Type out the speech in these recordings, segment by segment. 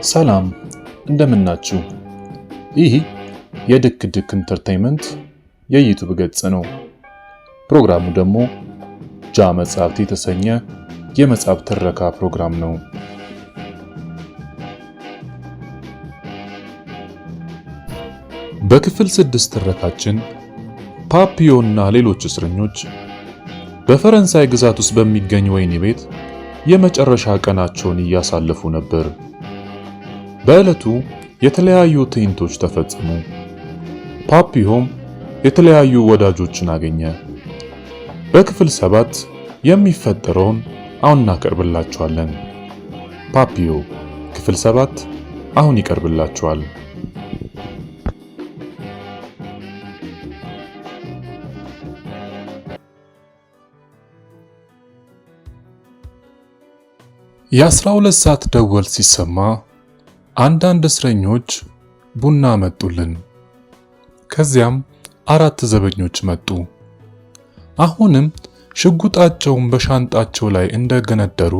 ሰላም፣ እንደምናችሁ። ይህ የድክ ድክ Entertainment የ YouTube ገጽ ነው። ፕሮግራሙ ደግሞ ጃ መጽሐፍት የተሰኘ የመጽሐፍ ትረካ ፕሮግራም ነው። በክፍል 6 ትረካችን ፓፒዮና ሌሎች እስረኞች በፈረንሳይ ግዛት ውስጥ በሚገኝ ወህኒ ቤት የመጨረሻ ቀናቸውን እያሳለፉ ነበር። በዕለቱ የተለያዩ ትዕይንቶች ተፈጸሙ። ፓፒዮም የተለያዩ ወዳጆችን አገኘ። በክፍል 7 የሚፈጠረውን አሁን እናቀርብላችኋለን። ፓፒዮ ክፍል 7 አሁን ይቀርብላችኋል። የ12 ሰዓት ደወል ሲሰማ አንዳንድ እስረኞች ቡና መጡልን። ከዚያም 4 ዘበኞች መጡ። አሁንም ሽጉጣቸውን በሻንጣቸው ላይ እንደገነደሩ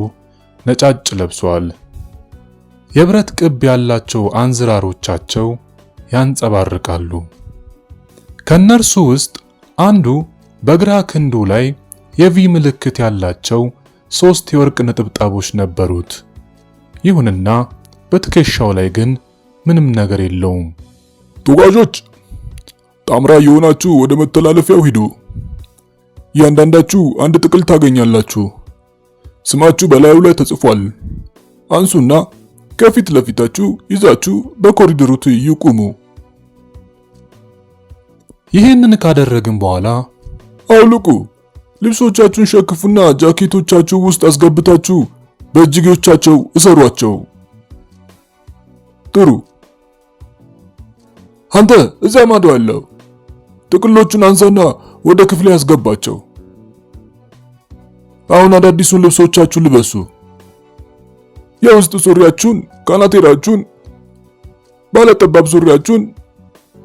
ነጫጭ ለብሰዋል። የብረት ቅብ ያላቸው አንዝራሮቻቸው ያንጸባርቃሉ። ከነርሱ ውስጥ አንዱ በግራ ክንዱ ላይ የ V ምልክት ያላቸው 3 የወርቅ ነጠብጣቦች ነበሩት። ይሁንና በትከሻው ላይ ግን ምንም ነገር የለውም። ተጓዦች ጣምራ የሆናችሁ ወደ መተላለፊያው ሂዱ። እያንዳንዳችሁ አንድ ጥቅል ታገኛላችሁ። ስማችሁ በላዩ ላይ ተጽፏል። አንሱና ከፊት ለፊታችሁ ይዛችሁ በኮሪደሩ ትይዩ ቁሙ። ይህንን ካደረግን በኋላ አውልቁ። ልብሶቻችሁን ሸክፉና ጃኬቶቻችሁ ውስጥ አስገብታችሁ በእጅጌዎቻቸው እሰሯቸው። ጥሩ። አንተ እዛ ማዶ ያለው ጥቅሎቹን አንሳና ወደ ክፍሌ ያስገባቸው። አሁን አዳዲሱን ልብሶቻችሁን ልበሱ። የውስጥ ሱሪያችሁን፣ ካናቴራችሁን፣ ባለጠባብ ሱሪያችሁን፣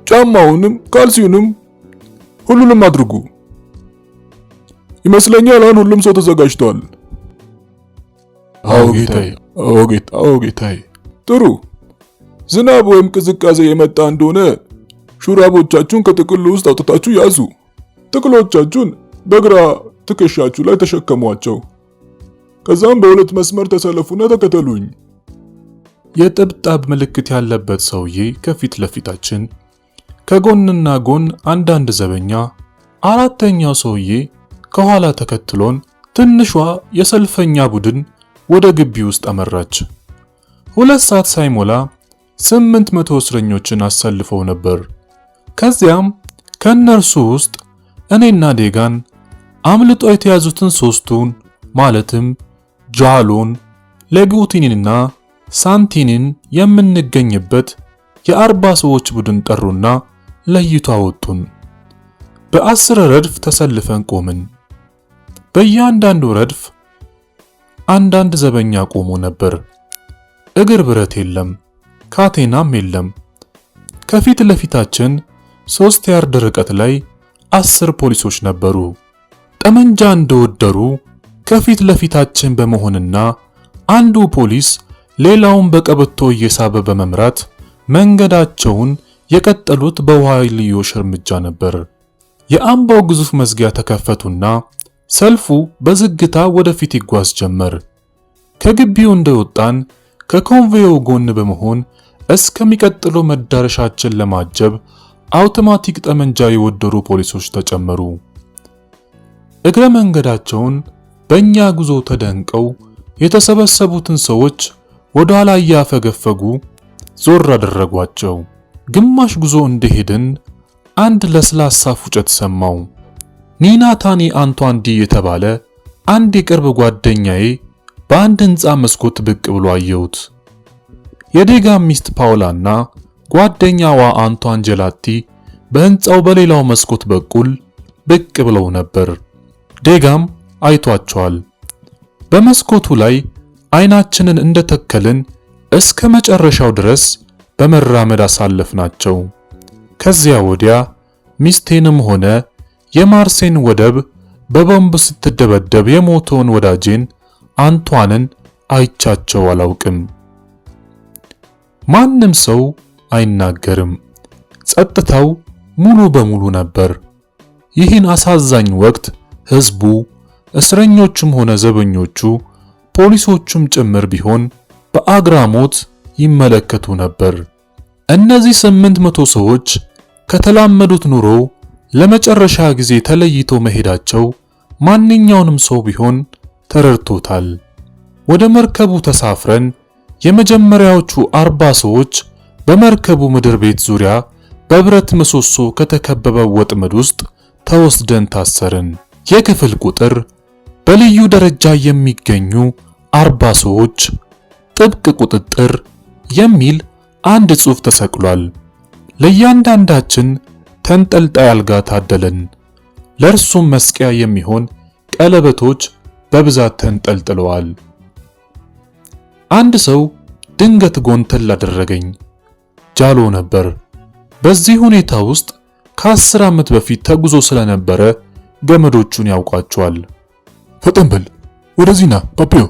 ጫማውንም ካልሲውንም ሁሉንም አድርጉ። ይመስለኛል አሁን ሁሉም ሰው ተዘጋጅቷል። አዎ ጌታዬ፣ አዎ ጌታ፣ አዎ ጌታዬ። ጥሩ። ዝናብ ወይም ቅዝቃዜ የመጣ እንደሆነ ሹራቦቻችሁን ከጥቅሉ ውስጥ አውጥታችሁ ያዙ። ጥቅሎቻችሁን በግራ ትከሻችሁ ላይ ተሸከሟቸው። ከዛም በሁለት መስመር ተሰለፉና ተከተሉኝ። የጥብጣብ ምልክት ያለበት ሰውዬ ከፊት ለፊታችን፣ ከጎንና ጎን አንዳንድ ዘበኛ፣ አራተኛው ሰውዬ ከኋላ ተከትሎን ትንሿ የሰልፈኛ ቡድን ወደ ግቢ ውስጥ አመራች። 2 ሰዓት ሳይሞላ 800 እስረኞችን አሰልፈው ነበር። ከዚያም ከነርሱ ውስጥ እኔና ዴጋን አምልጦ የተያዙትን 3ቱን ማለትም ጃሎን፣ ሌጉቲኒንና ሳንቲኒን የምንገኝበት የ40 ሰዎች ቡድን ጠሩና ለይቶ አወጡን። በ10 ረድፍ ተሰልፈን ቆምን። በእያንዳንዱ ረድፍ አንዳንድ ዘበኛ ቆሞ ነበር። እግር ብረት የለም፣ ካቴናም የለም። ከፊት ለፊታችን 3 ያርድ ርቀት ላይ 10 ፖሊሶች ነበሩ። ጠመንጃ እንደወደሩ ከፊት ለፊታችን በመሆንና አንዱ ፖሊስ ሌላውን በቀበቶ እየሳበ በመምራት መንገዳቸውን የቀጠሉት በኋልዮሽ እርምጃ ነበር። የአምባው ግዙፍ መዝጊያ ተከፈቱና ሰልፉ በዝግታ ወደፊት ይጓዝ ጀመር። ከግቢው እንደወጣን ከኮንቬዩ ጎን በመሆን እስከሚቀጥለው መዳረሻችን ለማጀብ አውቶማቲክ ጠመንጃ የወደሩ ፖሊሶች ተጨመሩ። እግረ መንገዳቸውን በእኛ ጉዞ ተደንቀው የተሰበሰቡትን ሰዎች ወደ ኋላ እያፈገፈጉ ዞር አደረጓቸው። ግማሽ ጉዞ እንደሄድን አንድ ለስላሳ ፉጨት ሰማው። ኒና ታኒ አንቷን ዲ የተባለ አንድ የቅርብ ጓደኛዬ በአንድ ህንጻ መስኮት ብቅ ብሎ አየሁት። የዴጋ ሚስት ፓውላና ጓደኛዋ አንቷን ጀላቲ በህንጻው በሌላው መስኮት በኩል ብቅ ብለው ነበር። ዴጋም አይቷቸዋል። በመስኮቱ ላይ አይናችንን እንደተከልን እስከ መጨረሻው ድረስ በመራመድ አሳለፍናቸው። ከዚያ ወዲያ ሚስቴንም ሆነ የማርሴን ወደብ በቦምብ ስትደበደብ የሞተውን ወዳጄን አንቷንን አይቻቸው አላውቅም። ማንም ሰው አይናገርም። ጸጥታው ሙሉ በሙሉ ነበር። ይህን አሳዛኝ ወቅት ሕዝቡ፣ እስረኞቹም ሆነ ዘበኞቹ፣ ፖሊሶቹም ጭምር ቢሆን በአግራሞት ይመለከቱ ነበር። እነዚህ 800 ሰዎች ከተላመዱት ኑሮ ለመጨረሻ ጊዜ ተለይቶ መሄዳቸው ማንኛውንም ሰው ቢሆን ተረድቶታል። ወደ መርከቡ ተሳፍረን የመጀመሪያዎቹ 40 ሰዎች በመርከቡ ምድር ቤት ዙሪያ በብረት ምሰሶ ከተከበበው ወጥመድ ውስጥ ተወስደን ታሰርን። የክፍል ቁጥር በልዩ ደረጃ የሚገኙ 40 ሰዎች፣ ጥብቅ ቁጥጥር የሚል አንድ ጽሑፍ ተሰቅሏል። ለእያንዳንዳችን ተንጠልጣይ አልጋ ታደለን። ለእርሱም መስቂያ የሚሆን ቀለበቶች በብዛት ተንጠልጥለዋል። አንድ ሰው ድንገት ጎንተል አደረገኝ። ጃሎ ነበር። በዚህ ሁኔታ ውስጥ ከ10 ዓመት በፊት ተጉዞ ስለነበረ ገመዶቹን ያውቋቸዋል። ፈጠን በል ወደዚህ ና ፓፒዮ።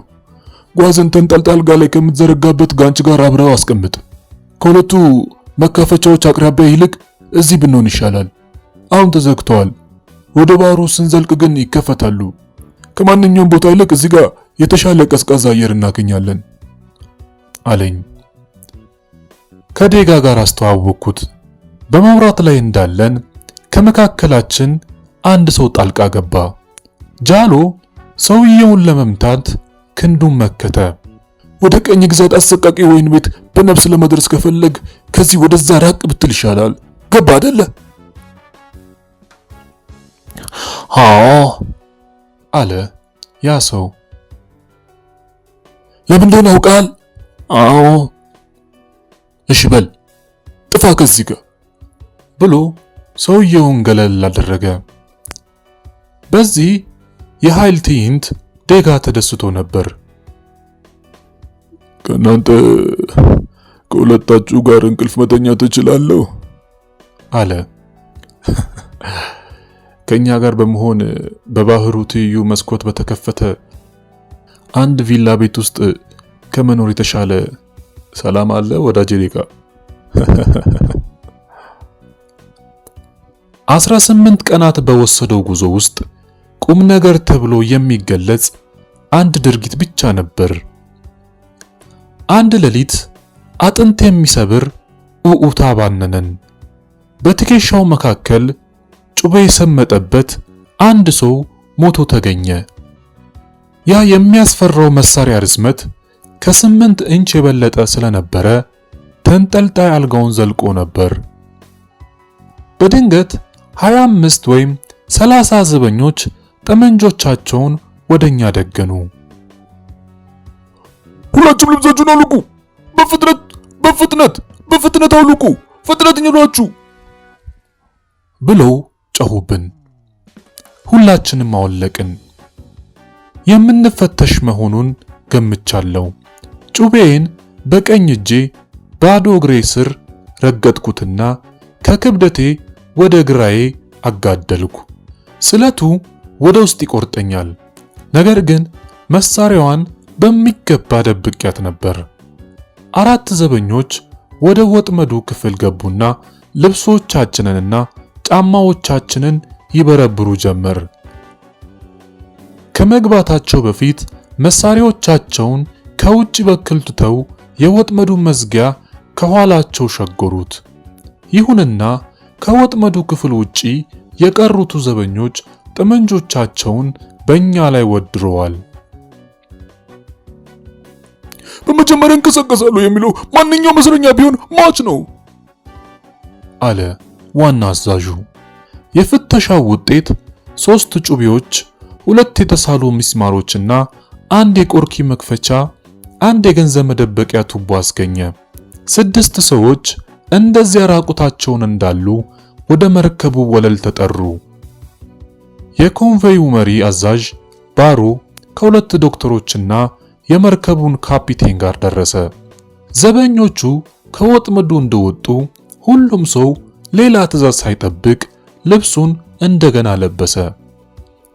ጓዝን ተንጠልጣይ አልጋ ላይ ከምትዘረጋበት ጋንች ጋር አብረው አስቀምጥ። ከሁለቱ መካፈቻዎች አቅራቢያ ይልቅ እዚህ ብንሆን ይሻላል። አሁን ተዘግተዋል። ወደ ባህሩ ስንዘልቅ ግን ይከፈታሉ። ከማንኛውም ቦታ ይልቅ እዚህ ጋር የተሻለ ቀዝቃዛ አየር እናገኛለን አለኝ። ከዴጋ ጋር አስተዋወቅኩት። በማውራት ላይ እንዳለን ከመካከላችን አንድ ሰው ጣልቃ ገባ። ጃሎ ሰውየውን ለመምታት ክንዱን መከተ። ወደ ቀኝ ግዛት አሰቃቂ ወይን ቤት በነፍስ ለመድረስ ከፈለግ ከዚህ ወደዛ ራቅ ብትል ይሻላል። ገባ አይደለ? አዎ አለ ያ ሰው። ለምን እንደሆነ አውቃል? አዎ። እሺ በል ጥፋ ከዚህ ጋር ብሎ ሰውየውን ገለል አደረገ። በዚህ የኃይል ትዕይንት ዴጋ ተደስቶ ነበር። ከእናንተ ከሁለታችሁ ጋር እንቅልፍ መተኛት እችላለሁ አለ። ከኛ ጋር በመሆን በባህሩ ትይዩ መስኮት በተከፈተ አንድ ቪላ ቤት ውስጥ ከመኖር የተሻለ ሰላም አለ ወዳጄ ዴጋ። 18 ቀናት በወሰደው ጉዞ ውስጥ ቁም ነገር ተብሎ የሚገለጽ አንድ ድርጊት ብቻ ነበር። አንድ ሌሊት አጥንት የሚሰብር ኡኡታ ባነነን። በትከሻው መካከል ጩቤ የሰመጠበት አንድ ሰው ሞቶ ተገኘ። ያ የሚያስፈራው መሳሪያ ርዝመት ከ8 ኢንች የበለጠ ስለነበረ ተንጠልጣይ አልጋውን ዘልቆ ነበር። በድንገት 25 ወይም 30 ዘበኞች ጠመንጆቻቸውን ወደኛ ደገኑ። ሁላችሁም ልብሳችሁን አውልቁ! በፍጥነት በፍጥነት በፍጥነት አውልቁ! ፍጥነት ይኑራችሁ! ብለው ጮሁብን። ሁላችንም አወለቅን። የምንፈተሽ መሆኑን ገምቻለሁ። ጩቤን በቀኝ እጄ ባዶ እግሬ ስር ረገጥኩትና ከክብደቴ ወደ ግራዬ አጋደልኩ። ስለቱ ወደ ውስጥ ይቆርጠኛል። ነገር ግን መሳሪያዋን በሚገባ ደብቄያት ነበር። አራት ዘበኞች ወደ ወጥመዱ ክፍል ገቡና ልብሶቻችንንና ጫማዎቻችንን ይበረብሩ ጀመር። ከመግባታቸው በፊት መሳሪያዎቻቸውን ከውጭ በኩል ትተው የወጥመዱ መዝጊያ ከኋላቸው ሸጎሩት። ይሁንና ከወጥመዱ ክፍል ውጪ የቀሩት ዘበኞች ጠመንጆቻቸውን በእኛ ላይ ወድረዋል። በመጀመሪያ እንቀሳቀሳለሁ የሚለው ማንኛውም እስረኛ ቢሆን ሟች ነው አለ ዋና አዛዡ። የፍተሻው ውጤት 3 ጩቤዎች፣ 2 የተሳሉ ሚስማሮችና አንድ የቆርኪ መክፈቻ፣ አንድ የገንዘብ መደበቂያ ቱቦ አስገኘ። 6 ሰዎች እንደዚያ ራቁታቸውን እንዳሉ ወደ መርከቡ ወለል ተጠሩ። የኮንቬዩ መሪ አዛዥ ባሮ ከሁለት ዶክተሮችና የመርከቡን ካፒቴን ጋር ደረሰ። ዘበኞቹ ከወጥመዱ እንደወጡ ሁሉም ሰው ሌላ ትዕዛዝ ሳይጠብቅ ልብሱን እንደገና ለበሰ።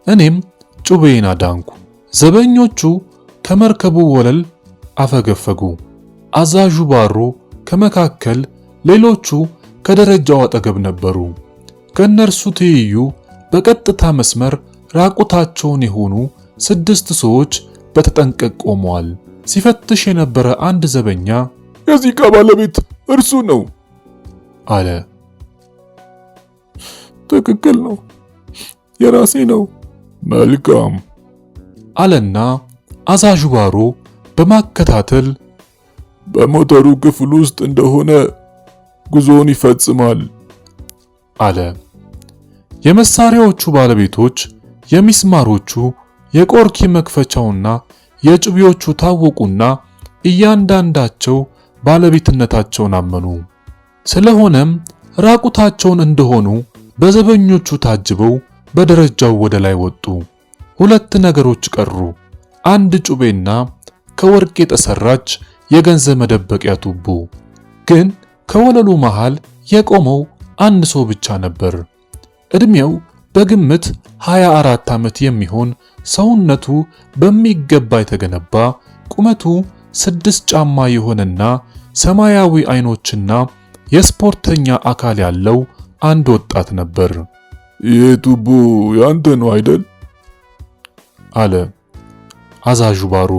እኔም ጩቤን አዳንኩ። ዘበኞቹ ከመርከቡ ወለል አፈገፈጉ። አዛዡ ባሮ ከመካከል ሌሎቹ ከደረጃው አጠገብ ነበሩ። ከእነርሱ ትይዩ በቀጥታ መስመር ራቁታቸውን የሆኑ 6 ሰዎች በተጠንቀቅ ቆመዋል። ሲፈትሽ የነበረ አንድ ዘበኛ የዚህ ዕቃ ባለቤት እርሱ ነው አለ። ትክክል ነው፣ የራሴ ነው። መልካም አለና አዛዡ ባሮ በማከታተል በሞተሩ ክፍል ውስጥ እንደሆነ ጉዞውን ይፈጽማል አለ። የመሳሪያዎቹ ባለቤቶች የሚስማሮቹ፣ የቆርኪ መክፈቻውና የጩቤዎቹ ታወቁና እያንዳንዳቸው ባለቤትነታቸውን አመኑ። ስለሆነም ራቁታቸውን እንደሆኑ በዘበኞቹ ታጅበው በደረጃው ወደ ላይ ወጡ። ሁለት ነገሮች ቀሩ፤ አንድ ጩቤና ከወርቅ የተሰራች የገንዘብ መደበቂያ ቱቦ። ግን ከወለሉ መሃል የቆመው አንድ ሰው ብቻ ነበር። እድሜው በግምት 24 ዓመት የሚሆን፣ ሰውነቱ በሚገባ የተገነባ፣ ቁመቱ 6 ጫማ የሆነና ሰማያዊ አይኖችና የስፖርተኛ አካል ያለው አንድ ወጣት ነበር። ይህ ቱቦ ያንተ ነው አይደል? አለ አዛዡ ባሮ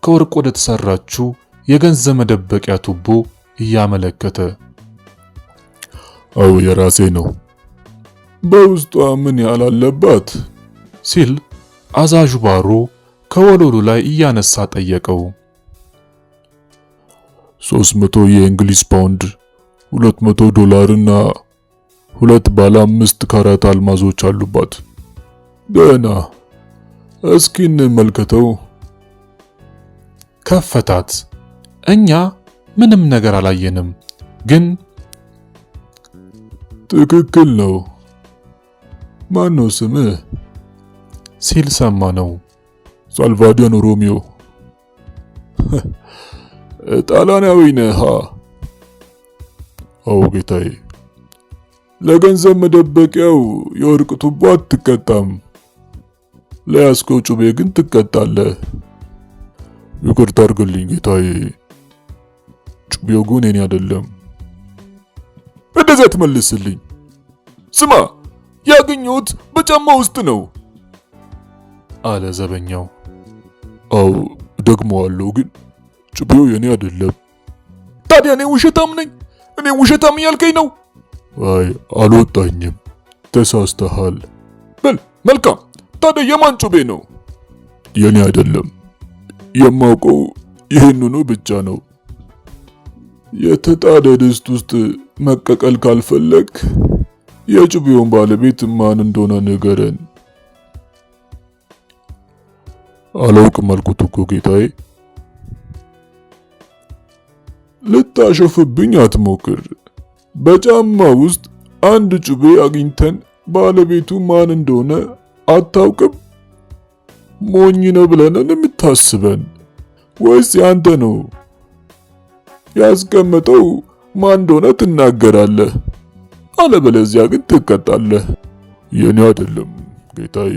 ከወርቅ ወደ ተሰራችው የገንዘብ መደበቂያ ቱቦ እያመለከተ። አዎ የራሴ ነው። በውስጧ ምን ያህል አለባት? ሲል አዛዡ ባሮ ከወለሉ ላይ እያነሳ ጠየቀው። 300 የእንግሊዝ ፓውንድ፣ 200 ዶላር እና 2 ባለ 5 ካራት አልማዞች አሉባት። ደህና፣ እስኪ እንመልከተው። ከፈታት። እኛ ምንም ነገር አላየንም፣ ግን ትክክል ነው። ማን ነው ስምህ? ሲል ሰማ ነው። ሳልቫዲያኖ ሮሚዮ። ጣሊያናዊ ነህ? አዎ ጌታዬ። ለገንዘብ መደበቂያው የወርቅ ቱቦ አትቀጣም፣ ለያዝከው ጩቤ ግን ትቀጣለህ። ይቅርታ አድርግልኝ ጌታዬ፣ ጩቤው ግን የኔ አይደለም። እንደዚያ ትመልስልኝ። ስማ፣ ያገኘሁት በጫማ ውስጥ ነው አለ ዘበኛው። አዎ ደግሞአለሁ፣ ግን ጩቤው የኔ አይደለም። ታዲያ እኔ ውሸታም ነኝ? እኔ ውሸታም እያልከኝ ነው? አይ አልወጣኝም፣ ተሳስተሃል። በል መልካም። ታዲያ የማን ጩቤ ነው? የኔ አይደለም። የማውቀው ይህንኑ ብቻ ነው። የተጣደ ድስት ውስጥ መቀቀል ካልፈለግ የጩቤውን ባለቤት ማን እንደሆነ ንገረን። አላውቅም አልኩት እኮ ጌታዬ። ልታሾፍብኝ አትሞክር። በጫማ ውስጥ አንድ ጩቤ አግኝተን ባለቤቱ ማን እንደሆነ አታውቅም? ሞኝ ነው ብለን የምታስበን ወይስ ያንተ ነው? ያስቀመጠው ማን እንደሆነ ትናገራለህ፣ አለበለዚያ ግን ትቀጣለህ። የኔ አይደለም ጌታዬ።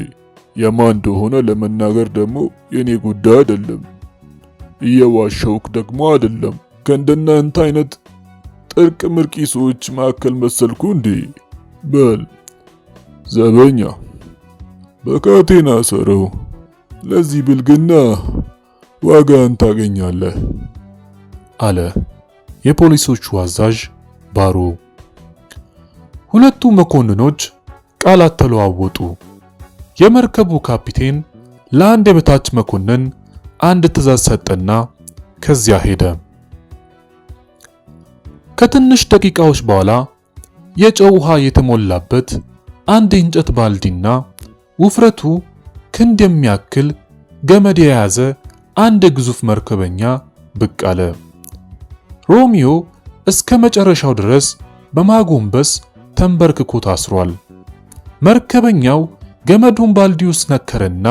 የማን እንደሆነ ለመናገር ደግሞ የኔ ጉዳይ አይደለም። እየዋሸውክ ደግሞ አይደለም። ከእንደናንተ አይነት ጥርቅ ምርቂ ሰዎች መካከል መሰልኩ እንዴ? በል ዘበኛ፣ በካቴና ሰረው። ለዚህ ብልግና ዋጋን ታገኛለህ አለ የፖሊሶቹ አዛዥ ባሮ። ሁለቱ መኮንኖች ቃላት ተለዋወጡ። የመርከቡ ካፒቴን ለአንድ የበታች መኮንን አንድ ትዕዛዝ ሰጠና ከዚያ ሄደ። ከትንሽ ደቂቃዎች በኋላ የጨው ውሃ የተሞላበት አንድ የእንጨት ባልዲና ውፍረቱ ክንድ የሚያክል ገመድ የያዘ አንድ ግዙፍ መርከበኛ ብቅ አለ። ሮሚዮ እስከ መጨረሻው ድረስ በማጎንበስ ተንበርክኮ ታስሯል። መርከበኛው ገመዱን ባልዲ ውስጥ ነከረና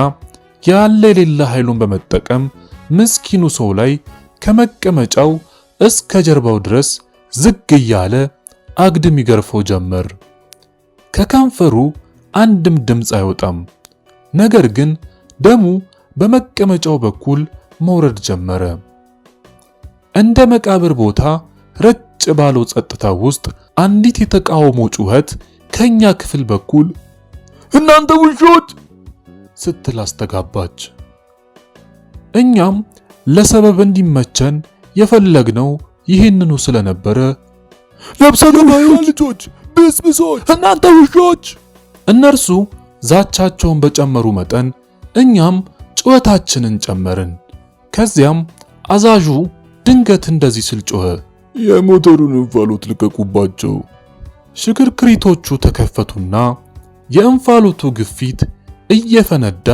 ያለ የሌለ ኃይሉን በመጠቀም ምስኪኑ ሰው ላይ ከመቀመጫው እስከ ጀርባው ድረስ ዝግ እያለ አግድም ይገርፈው ጀመር። ከከንፈሩ አንድም ድምፅ አይወጣም። ነገር ግን ደሙ በመቀመጫው በኩል መውረድ ጀመረ። እንደ መቃብር ቦታ ረጭ ባለው ጸጥታ ውስጥ አንዲት የተቃውሞ ጩኸት ከኛ ክፍል በኩል "እናንተ ውሾች!" ስትል አስተጋባች። እኛም ለሰበብ እንዲመቸን የፈለግነው ይህንኑ ስለነበረ "ነፍሰ ገዳዮች ልጆች፣ ብስብሶች፣ እናንተ ውሾች!" እነርሱ ዛቻቸውን በጨመሩ መጠን እኛም ጩኸታችንን ጨመርን። ከዚያም አዛዡ ድንገት እንደዚህ ስል ጮኸ። "የሞተሩን እንፋሎት ልቀቁባቸው።" ሽክርክሪቶቹ ተከፈቱና የእንፋሎቱ ግፊት እየፈነዳ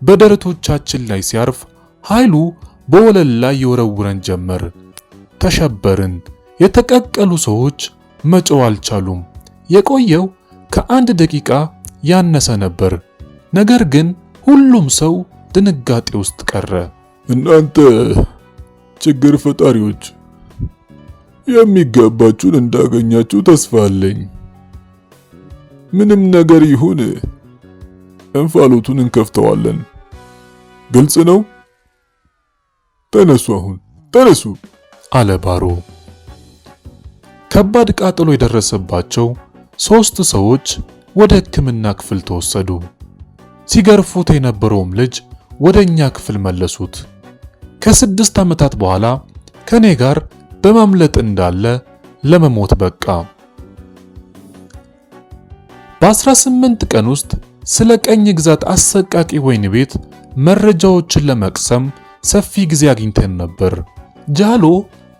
በደረቶቻችን ላይ ሲያርፍ ኃይሉ በወለል ላይ ይወረውረን ጀመር። ተሸበርን። የተቀቀሉ ሰዎች መጮህ አልቻሉም። የቆየው ከአንድ ደቂቃ ያነሰ ነበር። ነገር ግን ሁሉም ሰው ድንጋጤ ውስጥ ቀረ። "እናንተ ችግር ፈጣሪዎች፣ የሚገባችሁን እንዳገኛችሁ ተስፋ አለኝ። ምንም ነገር ይሁን እንፋሎቱን እንከፍተዋለን። ግልጽ ነው? ተነሱ፣ አሁን ተነሱ!" አለ ባሮ። ከባድ ቃጠሎ የደረሰባቸው 3 ሰዎች ወደ ሕክምና ክፍል ተወሰዱ። ሲገርፉት የነበረውም ልጅ ወደኛ ክፍል መለሱት። ከ6 ዓመታት በኋላ ከኔ ጋር በማምለጥ እንዳለ ለመሞት በቃ። በ18 ቀን ውስጥ ስለ ቀኝ ግዛት አሰቃቂ ወህኒ ቤት መረጃዎችን ለመቅሰም ሰፊ ጊዜ አግኝተን ነበር። ጃሎ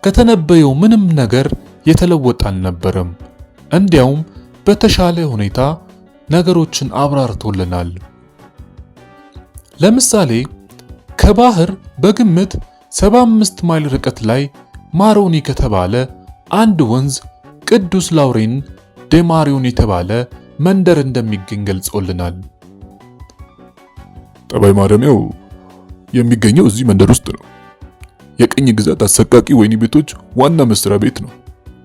ከተነበየው ምንም ነገር የተለወጠ አልነበረም። እንዲያውም በተሻለ ሁኔታ ነገሮችን አብራርቶልናል። ለምሳሌ ከባህር በግምት 75 ማይል ርቀት ላይ ማሮኒ ከተባለ አንድ ወንዝ ቅዱስ ላውሬን ደማሪዮን የተባለ መንደር እንደሚገኝ ገልጾልናል። ጠባይ ማረሚያው የሚገኘው እዚህ መንደር ውስጥ ነው። የቅኝ ግዛት አሰቃቂ ወህኒ ቤቶች ዋና መስሪያ ቤት ነው።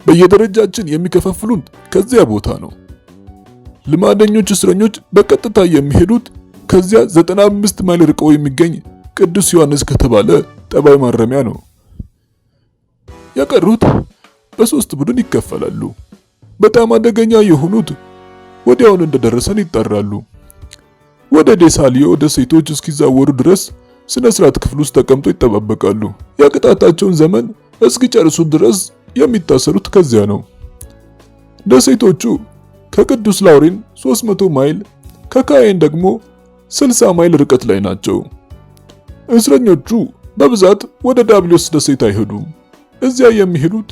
በየደረጃችን የሚከፋፍሉን ከዚያ ቦታ ነው። ልማደኞች እስረኞች በቀጥታ የሚሄዱት ከዚያ 95 ማይል ርቀው የሚገኝ ቅዱስ ዮሐንስ ከተባለ ጠባይ ማረሚያ ነው። የቀሩት በሶስት ቡድን ይከፈላሉ። በጣም አደገኛ የሆኑት ወዲያውኑ እንደደረሰን ይጠራሉ። ወደ ዴሳሊዮ ደሴቶች እስኪዛወሩ ድረስ ስነ ስርዓት ክፍል ውስጥ ተቀምጠው ይጠባበቃሉ። የቅጣታቸውን ዘመን እስኪጨርሱ ድረስ የሚታሰሩት ከዚያ ነው። ደሴቶቹ ከቅዱስ ላውሬን 300 ማይል፣ ከካየን ደግሞ 60 ማይል ርቀት ላይ ናቸው። እስረኞቹ በብዛት ወደ ዳብሊዮስ ደሴት አይሄዱም። እዚያ የሚሄዱት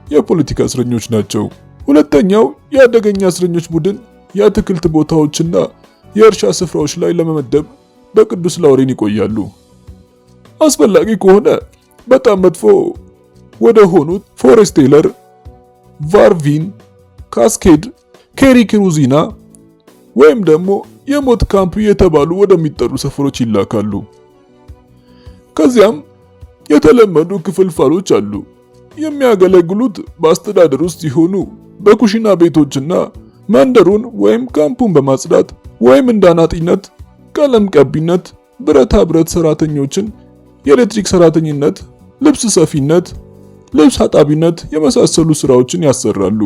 የፖለቲካ እስረኞች ናቸው። ሁለተኛው የአደገኛ እስረኞች ቡድን የአትክልት ቦታዎችና የእርሻ ስፍራዎች ላይ ለመመደብ በቅዱስ ላውሬን ይቆያሉ። አስፈላጊ ከሆነ በጣም መጥፎ ወደ ሆኑት ፎሬስቴለር፣ ቫርቪን፣ ካስኬድ፣ ኬሪ ክሩዚና ወይም ደግሞ የሞት ካምፕ የተባሉ ወደሚጠሩ ሰፈሮች ይላካሉ። ከዚያም የተለመዱ ክፍልፋሎች አሉ። የሚያገለግሉት በአስተዳደር ውስጥ ሲሆኑ በኩሽና ቤቶችና መንደሩን ወይም ካምፑን በማጽዳት ወይም እንደ አናጢነት፣ ቀለም ቀቢነት፣ ብረታ ብረት ሰራተኞችን፣ የኤሌክትሪክ ሰራተኝነት፣ ልብስ ሰፊነት፣ ልብስ አጣቢነት የመሳሰሉ ስራዎችን ያሰራሉ።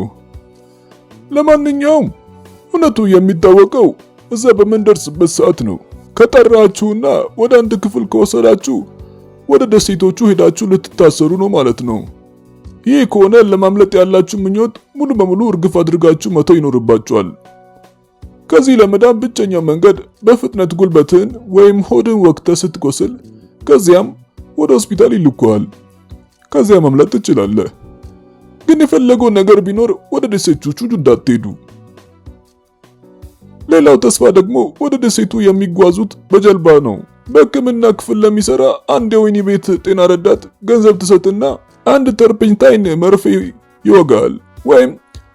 ለማንኛውም እውነቱ የሚታወቀው እዛ በምንደርስበት ሰዓት ነው። ከጠራችሁና ወደ አንድ ክፍል ከወሰዳችሁ ወደ ደሴቶቹ ሄዳችሁ ልትታሰሩ ነው ማለት ነው። ይህ ከሆነ ለማምለጥ ያላችሁ ምኞት ሙሉ በሙሉ እርግፍ አድርጋችሁ መተው ይኖርባችኋል። ከዚህ ለመዳን ብቸኛው መንገድ በፍጥነት ጉልበትህን ወይም ሆድን ወቅተህ ስትቆስል፣ ከዚያም ወደ ሆስፒታል ይልኩሃል። ከዚያ ማምለጥ ትችላለህ። ግን የፈለገው ነገር ቢኖር ወደ ደሴቶቹ እንዳትሄዱ። ሌላው ተስፋ ደግሞ ወደ ደሴቱ የሚጓዙት በጀልባ ነው። በሕክምና ክፍል ለሚሰራ አንድ የወህኒ ቤት ጤና ረዳት ገንዘብ ትሰጥና አንድ ተርፔንታይን መርፌ ይወጋል ወይም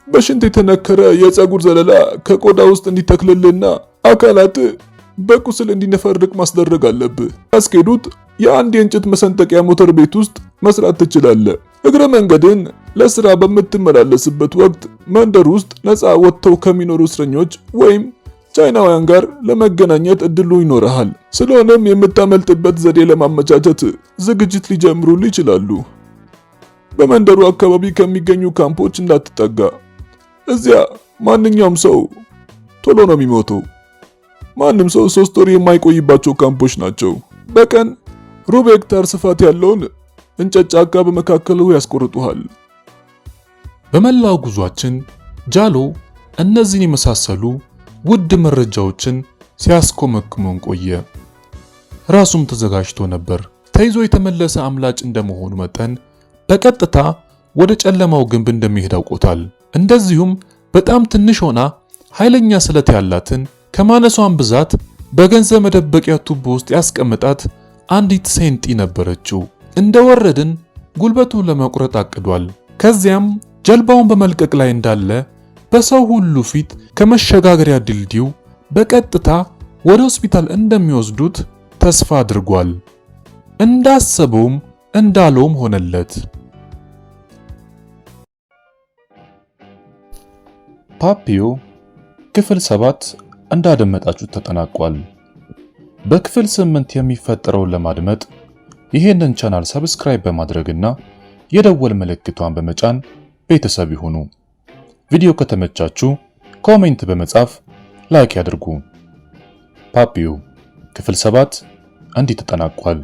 በሽንት የተነከረ የፀጉር ዘለላ ከቆዳ ውስጥ እንዲተክልልና አካላት በቁስል እንዲነፈርቅ ማስደረግ አለብህ። ያስኬዱት የአንድ የእንጨት መሰንጠቂያ ሞተር ቤት ውስጥ መስራት ትችላለህ። እግረ መንገድን ለስራ በምትመላለስበት ወቅት መንደር ውስጥ ነፃ ወጥተው ከሚኖሩ እስረኞች ወይም ቻይናውያን ጋር ለመገናኘት እድሉ ይኖርሃል። ስለሆነም የምታመልጥበት ዘዴ ለማመቻቸት ዝግጅት ሊጀምሩልህ ይችላሉ። በመንደሩ አካባቢ ከሚገኙ ካምፖች እንዳትጠጋ። እዚያ ማንኛውም ሰው ቶሎ ነው የሚሞተው። ማንም ሰው 3 ወር የማይቆይባቸው ካምፖች ናቸው። በቀን ሩብ ሄክታር ስፋት ያለውን እንጨት ጫካ በመካከሉ ያስቆርጡሃል። በመላው ጉዟችን ጃሎ እነዚህን የመሳሰሉ ውድ መረጃዎችን ሲያስኮመክመን ቆየ። ራሱም ተዘጋጅቶ ነበር። ተይዞ የተመለሰ አምላጭ እንደመሆኑ መጠን በቀጥታ ወደ ጨለማው ግንብ እንደሚሄድ አውቆታል። እንደዚሁም በጣም ትንሽ ሆና ኃይለኛ ስለት ያላትን ከማነሷን ብዛት በገንዘብ መደበቂያ ቱቦ ውስጥ ያስቀምጣት አንዲት ሴንጢ ነበረችው። እንደወረድን ጉልበቱን ለመቁረጥ አቅዷል። ከዚያም ጀልባውን በመልቀቅ ላይ እንዳለ በሰው ሁሉ ፊት ከመሸጋገሪያ ድልድዩ በቀጥታ ወደ ሆስፒታል እንደሚወስዱት ተስፋ አድርጓል። እንዳሰበውም እንዳለውም ሆነለት። ፓፒዮ ክፍል 7 እንዳደመጣችሁት ተጠናቋል። በክፍል 8 የሚፈጠረውን ለማድመጥ ይሄንን ቻናል subscribe በማድረግና የደወል ምልክቷን በመጫን ቤተሰብ ይሁኑ። ቪዲዮ ከተመቻችሁ comment በመጻፍ like ያድርጉ። ፓፒዮ ክፍል 7 እንዲህ ተጠናቋል።